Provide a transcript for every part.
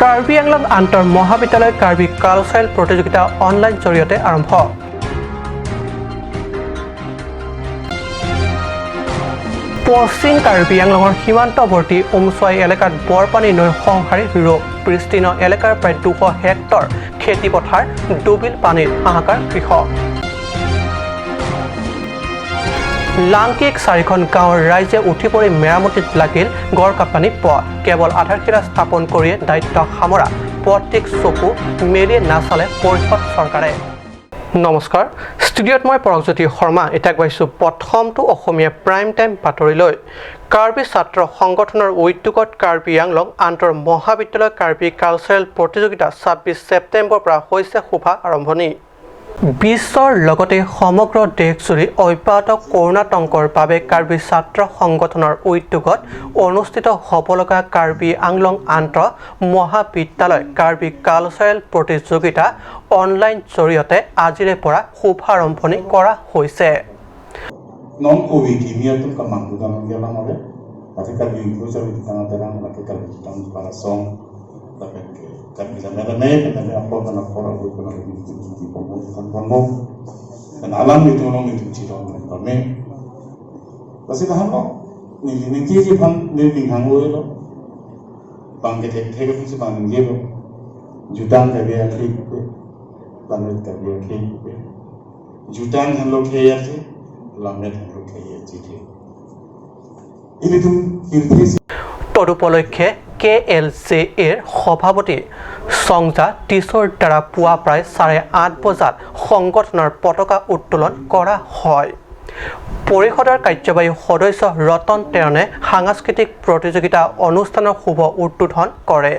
কাৰ্বি আংলং আন্তৰ মহাবিদ্যালয় কাৰ্বি কালচাৰেল প্ৰতিযোগিতা অনলাইন জৰিয়তে আৰম্ভ। পশ্চিম কাৰ্বি আংলঙৰ সীমান্তৱৰ্তী উমচুৱাই এলেকাত বৰপানী নৈৰ সংহাৰী ৰূপ। বিস্তীৰ্ণ এলেকাৰ প্ৰায় 200 হেক্টৰ খেতিপথাৰ ডুবিল পানীত, হাহাকাৰ কৃষক। লাংকিক চাৰিখন গাঁৱৰ ৰাইজে উঠি পৰি মেৰামতিত লাগিল গড়কাপ্তানি পথ। কেৱল আধাৰশিলা স্থাপন কৰিয়ে দায়িত্ব সামৰা পথটিক চকু মেলিয়ে নাচালে পৰিষদ চৰকাৰে। নমস্কাৰ, ষ্টুডিঅ'ত মই পৰকজ্যোতি শৰ্মা। এতিয়া গৈছোঁ প্ৰথমটো অসমীয়া প্ৰাইম টাইম বাতৰিলৈ। কাৰ্বি ছাত্ৰ সংগঠনৰ উদ্যোগত কাৰ্বি আংলং আন্তৰ মহাবিদ্যালয় কাৰ্বি কালচাৰেল প্ৰতিযোগিতা 26 ছেপ্টেম্বৰৰ পৰা হৈছে শুভ আৰম্ভণি। বিশ্বৰ লগতে সমগ্ৰ দেশজুৰি অব্যাহত কৰোণাতংকৰ বাবে কাৰ্বি ছাত্ৰ সংগঠনৰ উদ্যোগত অনুষ্ঠিত হ'ব লগা কাৰ্বি আংলং আন্তঃ মহাবিদ্যালয় কাৰ্বি কালচাৰেল প্ৰতিযোগিতা অনলাইন জৰিয়তে আজিৰে পৰা শুভাৰম্ভণি কৰা হৈছে। Non covid kimia tum ka mang tu dang ya lang ore la ke ka bi ko sa bi tang terang la ke ka bi tang para song la ke ka bi sa mera ne ka me apo ka na fora ko ko na bi ti ko mo kan ko mo kan alam ni tu long ni tu chi dong ka me la si ka han lo ni ni ti ji phan ni ni hang wo lo bang ke the the ka si bang ni lo jutang ka bi a thi ko bang ka bi a thi ko jutang han lo the ya thi লামে han lo the ya chi the ili tum kirthe। তদুপলক্ষে K L J এৰ সভাপতি সংজা টিছৰ দ্বাৰা পুৱা প্ৰায় 8:30 বজাত সংগঠনৰ পতাকা উত্তোলন কৰা হয়। পৰিষদৰ কাৰ্যবাহী সদস্য ৰতন টেৰণে সাংস্কৃতিক প্ৰতিযোগিতা অনুষ্ঠানৰ শুভ উদ্বোধন কৰে।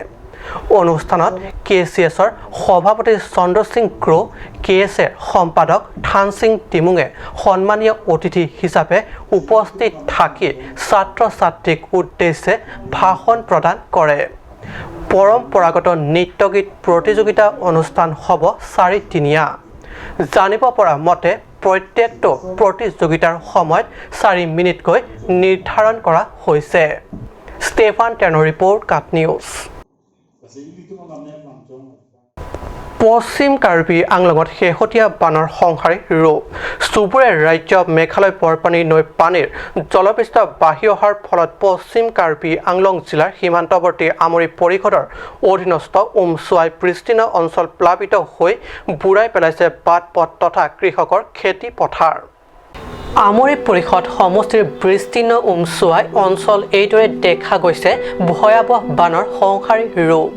অনুষ্ঠানত কে চি এছৰ সভাপতি চন্দ্ৰ সিং ক্ৰ', কে এছ এৰ সম্পাদক থান সিং টিমুঙে সন্মানীয় অতিথি হিচাপে উপস্থিত থাকি ছাত্ৰ ছাত্ৰীক উদ্দেশ্যে ভাষণ প্ৰদান কৰে। পৰম্পৰাগত নৃত্য গীত প্ৰতিযোগিতা অনুষ্ঠান হ'ব চাৰিদিনীয়া। জানিব পৰা মতে প্ৰত্যেকটো প্ৰতিযোগিতাৰ সময়ত 4 মিনিটকৈ নিৰ্ধাৰণ কৰা হৈছে। ষ্টেফান টেনৰ ৰিপৰ্ট, কাট নিউজ। পশ্চিম কাৰ্বি আংলঙত শেহতীয়া বানৰ সংহাৰী ৰূপ। চুবুৰীয়া ৰাজ্য মেঘালয় বৰপানী নৈ পানীৰ জলপৃষ্ঠ বাঢ়ি অহাৰ ফলত পশ্চিম কাৰ্বি আংলং জিলাৰ সীমান্তৱৰ্তী আমৰি পৰিষদৰ অধীনস্থ উমচুৱাই বিস্তীৰ্ণ অঞ্চল প্লাবিত হৈ বুৰাই পেলাইছে বাট পথ তথা কৃষকৰ খেতি পথাৰ। আমৰি পৰিষদ সমষ্টিৰ বিস্তীৰ্ণ উমচুৱাই অঞ্চল এইদৰে দেখা গৈছে ভয়াৱহ বানৰ সংহাৰী ৰূপ।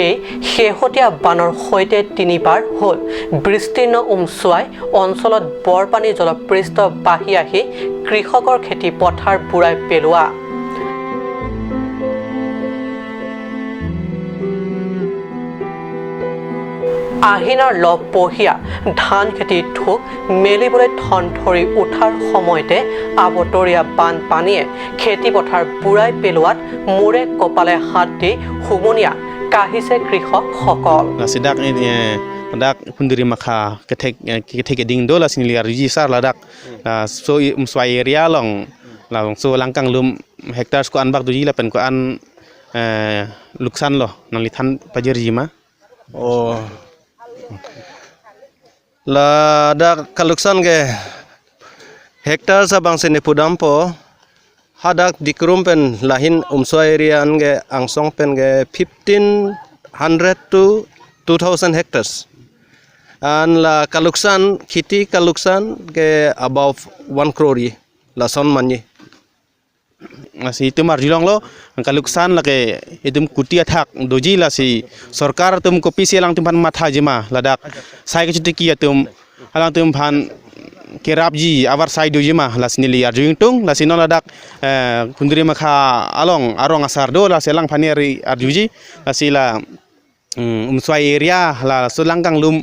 এই শেহতীয়া বানৰ সৈতে তিনিবাৰ হ'ল বিস্তীৰ্ণ উমচুৱাই অঞ্চলত বৰপানী জলপৃষ্ঠ বাঢ়ি আহি কৃষকৰ খেতি পথাৰ বুৰাই পেলোৱা। আহিনৰ লহপহীয়া ধান খেতি থোক মেলিবলৈ ঠন ধৰি উঠাৰ সময়তে আবতৰীয়া বানপানীয়ে খেতিপথাৰ বুৰাই পেলোৱাত মূৰে কপালে হাত দি হুমুনিয়া কাঢ়িছে কৃষকসকল। Sidak ini dak hunduri maka ketek ketek ding do la sini liar ji sar la dak so umswai area long la so langkang lum hektar ko an bak du ji la pen ko an luksan lo nang lithan pajer ji ma o la dak kaluksan ge hektar sa bang sini pudampo hadak dikrum pen lahin umswai area an ge angsong pen ge 1500 to 2000 hectares an la kaluksan khiti kaluksan ge above 1 crore la son mani si itu marjilong lo kaluksan la ke itum kuti athak doji la si sarkar tum kopi si lang tum phan matha jima ladak sai ke chuti ki tum alang tum phan kerap ji awar sai doji ma la sinili arjuing tung la sino ladak kundri makha along arong asar do la selang phani ari arjuji la si la umswai area la sulangkang lum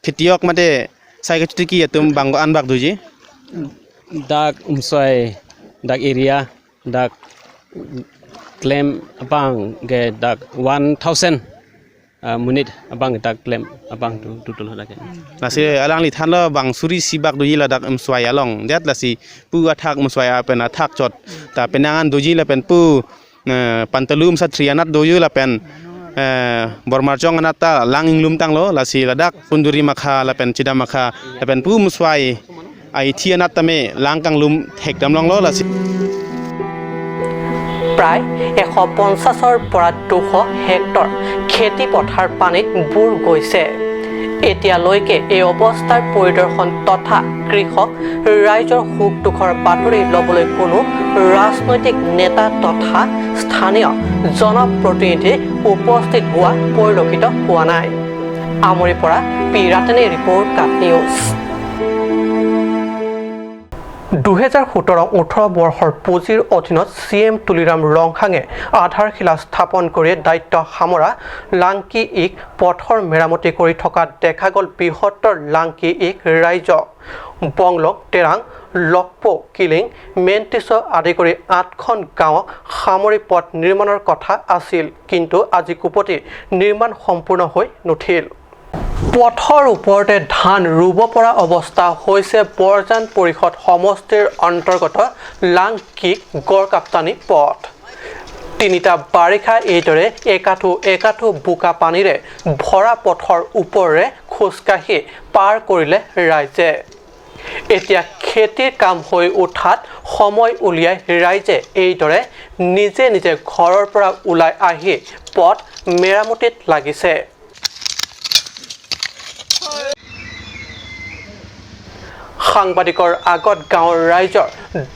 khitiok mate sai ke chuti ki tum banggo an bak doji dak umswai dak area dak claim abang ge dak 1000 munit abang dak claim abang tu tutul lagi la si alang li than lo bang suri sibak doji la dak umswai along det la si pu athak umswai a pen athak chot ta penangan doji la pen pu pantalum sa trianat doyu la pen bormarjong anata lang inglum tanglo la si ladak punduri makha la pen chida makha la pen pum swai ai thianat tame lang kanglum thek damlong lo la si প্ৰায় 150ৰ পৰা 200 hectare খেতি পথাৰ পানীত বুৰ গৈছে। এতিয়ালৈকে এই অৱস্থাৰ পৰিদৰ্শন তথা কৃষক ৰাইজৰ সুখ দুখৰ বাতৰি ল'বলৈ কোনো ৰাজনৈতিক নেতা তথা স্থানীয় জনপ্ৰতিনিধি উপস্থিত হোৱা পৰিলক্ষিত হোৱা নাই। আমৰিৰ পৰা পি ৰাতেনে ৰিপৰ্ট, কাট নিউজ। 2017-18 বৰ্ষৰ পুঁজিৰ অধীনত চি এম তুলিৰাম ৰংহাঙে আধাৰশিলা স্থাপন কৰি দায়িত্ব সামৰা লাংকি ইক পথৰ মেৰামতি কৰি থকা দেখা গ'ল বৃহত্তৰ লাংকি ইক ৰাইজক। বংলং, তেৰাং, লকপ', কিলিং, মেনটিছ আদি কৰি 8খন গাঁৱক সামৰি পথ নিৰ্মাণৰ কথা আছিল, কিন্তু আজি কোপতি নিৰ্মাণ সম্পূৰ্ণ হৈ নুঠিল। পথৰ ওপৰতে ধান ৰুব পৰা অৱস্থা হৈছে বৰজান পৰিষদ সমষ্টিৰ অন্তৰ্গত লাংকিক গড়কাপ্তানি পথ। তিনিটা বাৰিষা এইদৰে একাঠু একাঠু বোকা পানীৰে ভৰা পথৰ ওপৰেৰে খোজকাঢ়ি পাৰ কৰিলে ৰাইজে। এতিয়া খেতিৰ কাম হৈ উঠাত সময় উলিয়াই ৰাইজে এইদৰে নিজে নিজে ঘৰৰ পৰা ওলাই আহি পথ মেৰামতিত লাগিছে। সাংবাদিকৰ আগত গাঁৱৰ ৰাইজৰ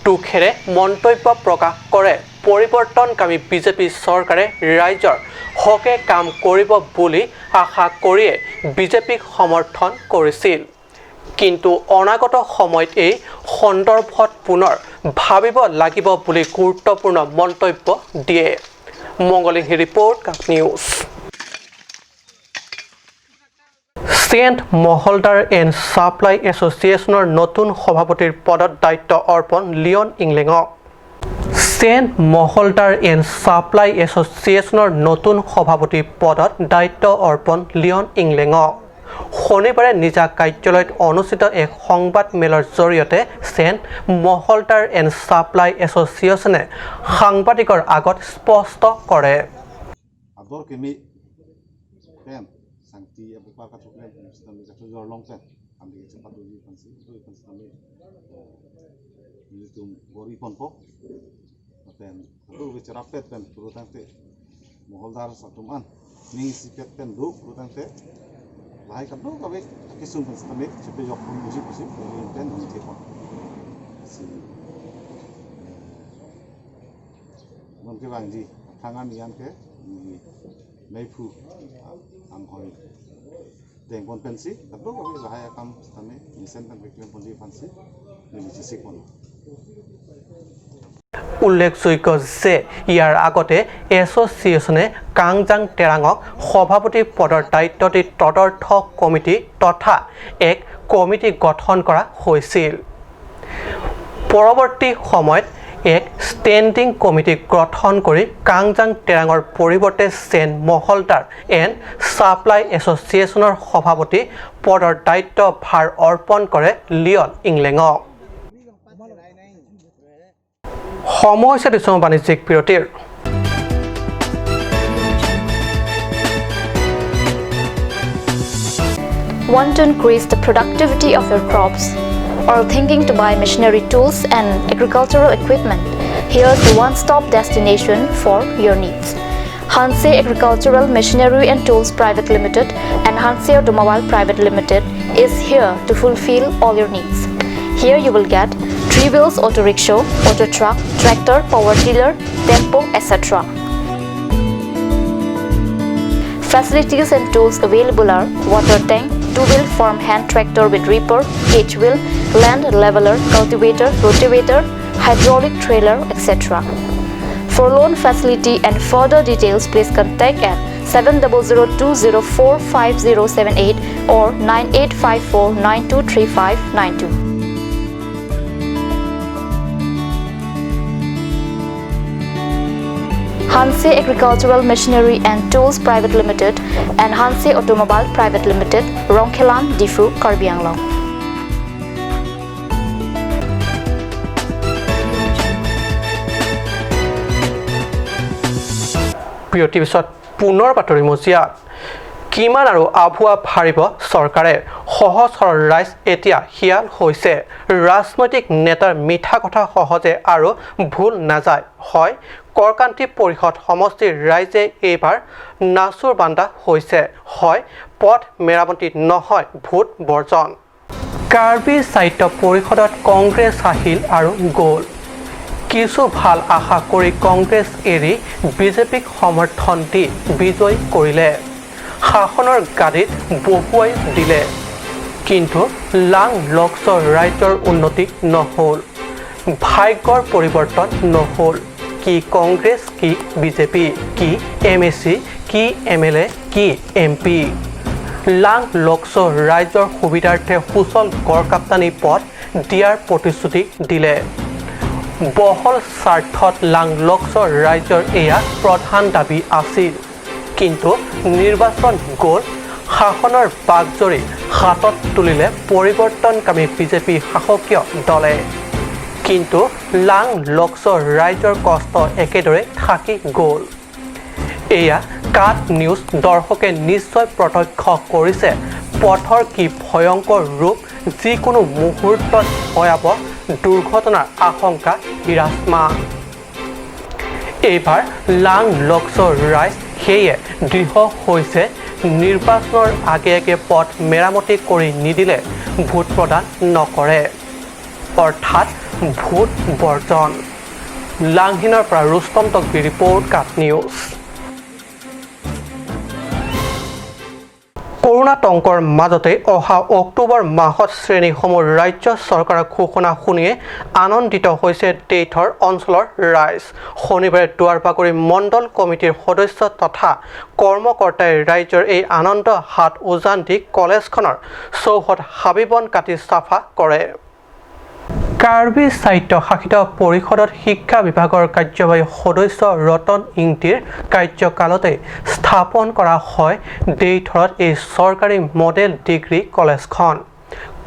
দুখেৰে মন্তব্য প্ৰকাশ কৰে। পৰিৱৰ্তনকামী বিজেপি চৰকাৰে ৰাইজৰ হকে কাম কৰিব বুলি আশা কৰিয়ে বিজেপিক সমৰ্থন কৰিছিল, কিন্তু অনাগত সময়ত এই সন্দৰ্ভত পুনৰ ভাবিব লাগিব বুলি গুৰুত্বপূৰ্ণ মন্তব্য দিয়ে। মংগলিংহী ৰিপৰ্ট, কাট নিউজ। চেণ্ট মহলদাৰ এণ্ড ছাপ্লাই এছ'চিয়েশ্যনৰ নতুন সভাপতিৰ পদত দায়িত্ব অৰ্পণ লিঅন ইংলেঙক। চেণ্ট মহলদাৰ এণ্ড ছাপ্লাই এছ'চিয়েশ্যনৰ নতুন সভাপতি পদত দায়িত্ব অৰ্পণ লিঅন ইংলেঙক। শনিবাৰে নিজা কাৰ্যালয়ত অনুষ্ঠিত এক সংবাদ মেলৰ জৰিয়তে চেণ্ট মহলদাৰ এণ্ড ছাপ্লাই এছ'চিয়েশ্যনে সাংবাদিকৰ আগত স্পষ্ট কৰে। Sangti abu par ka thukle sistem ka thu jor long pen am de che patu ji pansi tu pansi tame ni tum gori pon po pen tu ve chara pet pen puru tang te moholdar sa tum an ning si pet pen du puru tang te lai ka du ka ve kisum pen tame che pe jok pun ji pisi pen ni the pon si mon ke bang ji thangan ni an ke ni mei phu ang hoi deng pon pensi tapi kami lahaya kam kami misen tan beklem pon di fansi ni sik pon। উল্লেখযোগ্য যে ইয়াৰ আগতে এছ'চিয়েশ্যনে কাংজাং টেৰাঙক সভাপতি পদৰ দায়িত্ব দি তদৰ্থ committee তথা এক committee গঠন কৰা হৈছিল। পৰৱৰ্তী সময়ত এক ষ্টেণ্ডিং কমিটি গঠন কৰি কাংজাং টেৰাঙৰ পৰিৱৰ্তে চেণ্ট মহলদাৰ এণ্ড ছাপ্লাই এছ'চিয়েশ্যনৰ সভাপতি পদৰ দায়িত্ব ভাৰ অৰ্পণ কৰে লিঅন ইংলেঙক। সময় হৈছে দিছোঁ বাণিজ্যিক বিৰতিৰ। Want to increase the productivity of your crops or thinking to buy machinery tools and agricultural equipment? Here's the one-stop destination for your needs. Hanse Agricultural Machinery and Tools Private Limited and Hanse Automobile Private Limited is here to fulfill all your needs. Here you will get 3 wheels auto rickshaw, auto truck, tractor, power tiller, tempo, etc. Facilities and tools available are water tank, 2-wheel farm hand tractor with reaper, H-wheel, land leveler, cultivator, rotavator, hydraulic trailer, etc. For loan facility and further details, please contact at 7002045078 or 9854923592. Hanse Agricultural Machinery and Tools Private Limited and Hanse Automobile Private Limited, Rongkhelan, Difu, Karbi Anglong. বিৰতিৰ পিছত পুনৰ বাতৰি মজিয়াত। কিমান আৰু আভুৱা ভাৰিব চৰকাৰে? সহজ সৰল ৰাইজ এতিয়া শিয়াল হৈছে। ৰাজনৈতিক নেতাৰ মিঠা কথা সহজে আৰু ভুল নাযায়। হয়, কৰকান্তি পৰিষদ সমষ্টিৰ ৰাইজে এইবাৰ নাচোৰ বান্দা হৈছে। হয়, পথ মেৰামতি নহয়, ভোট বৰ্জন। কাৰ্বি সাহিত্য পৰিষদত কংগ্ৰেছ আহিল আৰু গ'ল। কিছু ভাল আশা কৰি কংগ্ৰেছ এৰি বিজেপিক সমৰ্থন দি বিজয়ী কৰিলে, শাসনৰ গাদীত বহুৱাই দিলে। কিন্তু লাং লক্ষ্য ৰাজ্যৰ উন্নতি নহ'ল, ভাগ্যৰ পৰিৱৰ্তন নহ'ল। কি কংগ্ৰেছ, কি বিজেপি, কি এমএচি, কি এমএলএ, কি এমপি, লাং লক্ষ্য ৰাজ্যৰ সুবিধাৰ্থে সুচল গড়কাপ্তানি পথ দিয়াৰ প্ৰতিশ্ৰুতি দিলে। বহল স্বাৰ্থত লাং লক্ষ্য ৰাজ্যৰ এয়া প্ৰধান দাবী আছিল। কিন্তু নিৰ্বাচন গ'ল, শাসনৰ বাঘজৰী হাতত তুলিলে পৰিৱৰ্তনকামী বিজেপি শাসকীয় দলে। কিন্তু লাং লক্ষ্য ৰাজ্যৰ কষ্ট একেদৰে থাকি গ'ল। এয়া কাট নিউজ দৰ্শকে নিশ্চয় প্ৰত্যক্ষ কৰিছে পথৰ কি ভয়ংকৰ ৰূপ। যিকোনো মুহূৰ্তত ভয়াৱহ দুৰ্ঘটনাৰ আশংকা বিৰাজমান। এইবাৰ লাং লক্ষ্য ৰাইজ সেয়ে দৃঢ় হৈছে, নিৰ্বাচনৰ আগে আগে পথ মেৰামতি কৰি নিদিলে ভোট প্ৰদান নকৰে, অৰ্থাৎ ভোট বৰ্জন। লাংহিনৰ পৰা ৰুস্তম তকবি ৰিপৰ্ট, কাট নিউজ। কৰোণাতংকৰ মাজতে অহা অক্টোবৰ মাহত শ্ৰেণীসমূহ ৰাজ্য চৰকাৰৰ ঘোষণা শুনিয়ে আনন্দিত হৈছে দেইথৰ অঞ্চলৰ ৰাইজ। শনিবাৰে দুৱাৰবাগৰি মণ্ডল কমিটিৰ সদস্য তথা কৰ্মকৰ্তাই ৰাইজৰ এই আনন্দ হাত উজান দি কলেজখনৰ চৌহদ হাবি বন কাটি চাফা কৰে। কাৰ্বি স্বায়ত্ত শাসিত পৰিষদত শিক্ষা বিভাগৰ কাৰ্যবাহী সদস্য ৰতন ইংতিৰ কাৰ্যকালতে স্থাপন কৰা হয় দেইথৰত এই চৰকাৰী মডেল ডিগ্ৰী কলেজখন।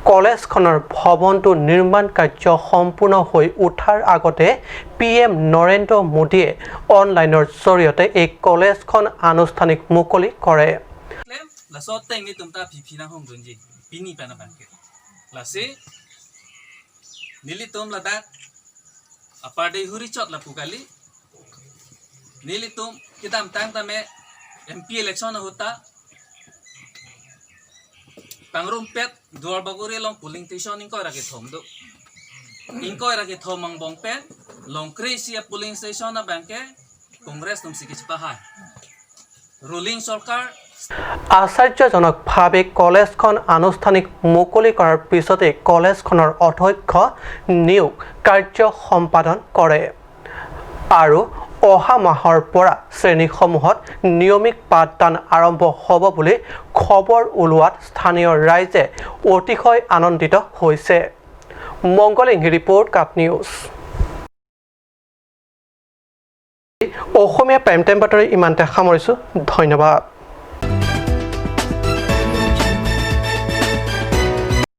কলেজখনৰ ভৱনটো নিৰ্মাণ কাৰ্য সম্পূৰ্ণ হৈ উঠাৰ আগতে পিএম নৰেন্দ্ৰ মোদীয়ে অনলাইনৰ জৰিয়তে এই কলেজখন আনুষ্ঠানিক মুকলি কৰে। Nilitum ladak apade huri chot la pukali nilitum kitam tang tame MP election hota pangrum pet duar baguri long polling station ingkoi rake thom do ingkoi rake thom mang bong pet long krisia polling station na banke Congress tum sikich pahai ruling sarkar. আশ্চৰ্যজনকভাৱে কলেজখন আনুষ্ঠানিক মুকলি কৰাৰ পিছতে কলেজখনৰ অধ্যক্ষ নিয়োগ কাৰ্য সম্পাদন কৰে আৰু অহা মাহৰ পৰা শ্ৰেণীসমূহত নিয়মিত পাঠদান আৰম্ভ হ'ব বুলি খবৰ ওলোৱাত স্থানীয় ৰাইজে অতিশয় আনন্দিত হৈছে। মংগল ৰিপৰ্ট, কাট নিউজ। অসমীয়া প্ৰাইম টাইম বাতৰি ইমানতে সামৰিছোঁ। ধন্যবাদ।